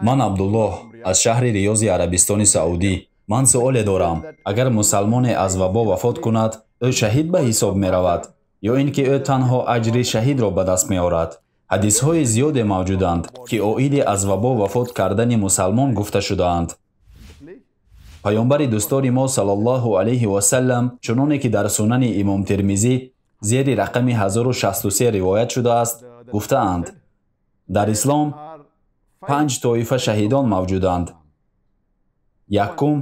Ман Абдуллоҳ аз шаҳри Риёзи Арабистони Саудӣ. Ман суоле дорам. Агар мусалмоне аз вабо вафот кунад, ӯ шаҳид ба ҳисоб меравад ё ин ки ӯ танҳо аҷри шаҳидро ба даст меорад? Ҳадисҳои зиёде мавҷуданд, ки оиди аз вабо вафот кардани мусалмон гуфта шудаанд. Паёмбари дӯстори мо саллаллоҳу алайҳи васаллам, чуноне ки дар Сунани Имом Термизӣ зери рақами 1063 ривоят шудааст, гуфтаанд: дар ислом 5 тоифа шаҳидон мавҷуданд. Якум,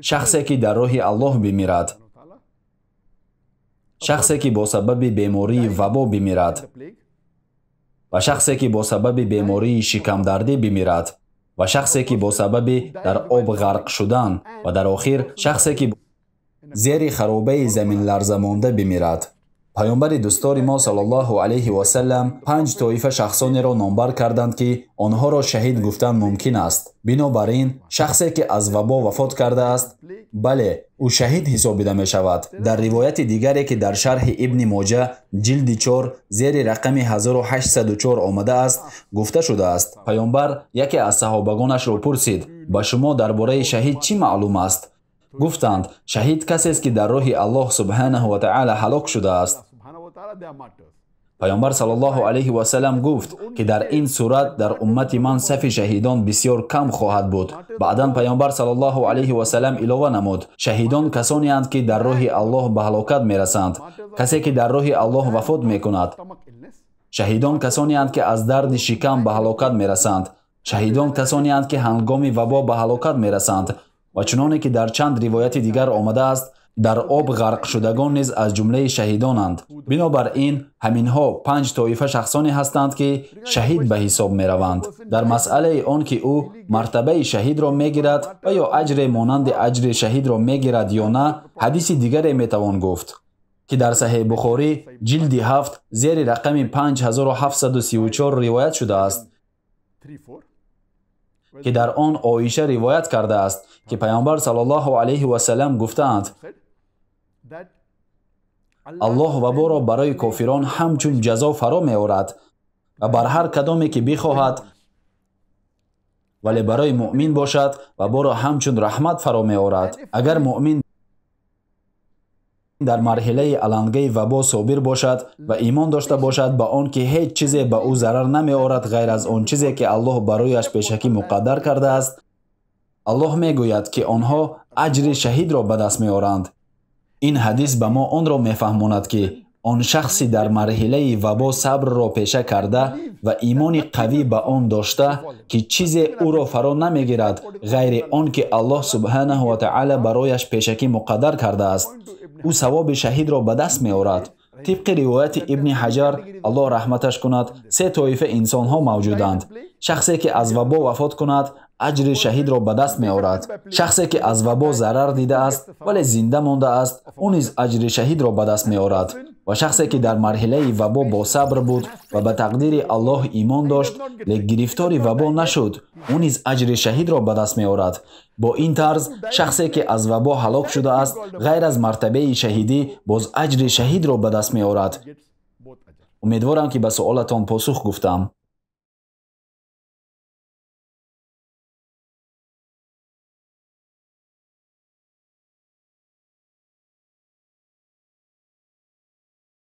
шахсе ки дар роҳи Аллоҳ бимирад, шахсе ки бо сабаби бемории вабо бимирад ва шахсе ки бо сабаби бемории шикамдардӣ бимирад ва шахсе ки бо сабаби дар об ғарқ шудан ва дар охир шахсе ки зери харобаи заминларза монда бимирад. Паёмбари дӯстори мо саллаллоҳу алайҳи васаллам 5 тоифа шахсонеро номбар карданд, ки онҳоро шаҳид гуфтан мумкин аст. Бинобар ин, шахсе ки аз вабо вафот кардааст, бале, ӯ шаҳид ҳисобида мешавад. Дар ривояти дигаре, ки дар шарҳи Ибни Моҷа ҷилди 4 зери рақами 1804 омадааст, гуфта шудааст: паёмбар яке аз саҳобагонашро пурсид: ба шумо дар бораи шаҳид чӣ маълум аст? Гуфтанд: шаҳид касест, ки дар роҳи Аллоҳ субҳанаҳу ва таъала ҳалок шудааст. Паёмбар саллаллоҳу алайҳи васаллам гуфт, ки дар ин сурат дар уммати ман сафи шаҳидон бисёр кам хоҳад буд. Баъдан паёмбар саллаллоҳу алайҳи васаллам илова намуд: шаҳидон касонеанд, ки дар роҳи Аллоҳ ба ҳалокат мерасанд, касе ки дар роҳи Аллоҳ вафот мекунад. Шаҳидон касонеанд, ки аз дарди шикам ба ҳалокат мерасанд. Шаҳидон касонеанд, ки ҳангоми вабо ба ҳалокат мерасанд. Ва чуноне ки дар чанд ривояти дигар омадааст, дар об ғарқшудагон низ аз ҷумлаи шаҳидонанд. Бинобар ин, ҳаминҳо 5 тоифа шахсоне ҳастанд, ки шаҳид ба ҳисоб мераванд. Дар масъалаи он ки ӯ мартабаи шаҳидро мегирад ва ё аҷре монанди аҷри шаҳидро мегирад ё на, ҳадиси дигаре метавон гуфт, ки дар Саҳеҳ Бухорӣ ҷилди 7 зери рақами 5734 ривоят шудааст, ки дар он Оиша ривоят кардааст, ки паёмбар саллаллоҳу алайҳи васаллам гуфтаанд: Аллоҳ ваборо барои кофирон ҳамчун ҷазо фаро меорад ва бар ҳар кадоме ки бихоҳад, вале барои муъмин бошад ваборо ҳамчун раҳмат фаро меорад. Агар муъмин дар марҳилаи алангаи вабо собир бошад ва имон дошта бошад ба он ки ҳеҷ чизе ба ӯ зарар намеорад ғайр аз он чизе ки Аллоҳ барояш пешакӣ муқаддар кардааст, Аллоҳ мегӯяд, ки онҳо аҷри шаҳидро ба даст меоранд. Ин ҳадис ба мо онро мефаҳмонад, ки он шахси дар марҳилаи вабо сабрро пеша карда ва имони қавӣ ба он дошта, ки чизе ӯро фаро намегирад ғайри он ки Аллоҳ субҳанаҳу ва таъала барояш пешакӣ муқаддар кардааст, ӯ савоби шаҳидро ба даст меорад. Тибқи ривояти Ибни Ҳаҷар, Аллоҳ раҳматаш кунад, 3 тоифа инсонҳо мавҷуданд. Шахсе ки аз вабо вафот кунад, аҷри шаҳидро ба даст меорад. Шахсе ки аз вабо зарар дидааст, вале зинда мондааст, ӯ низ аҷри шаҳидро ба даст меорад. Ва шахсе ки дар марҳилаи вабо босабр буд ва ба тақдири Аллоҳ имон дошт, лек гирифтори вабо нашуд, ӯ низ аҷри шаҳидро ба даст меорад. Бо ин тарз, шахсе ки аз вабо ҳалок шудааст, ғайр аз мартабаи шаҳидӣ, боз аҷри шаҳидро ба даст меорад. Умедворам, ки ба суолатон посух гуфтам.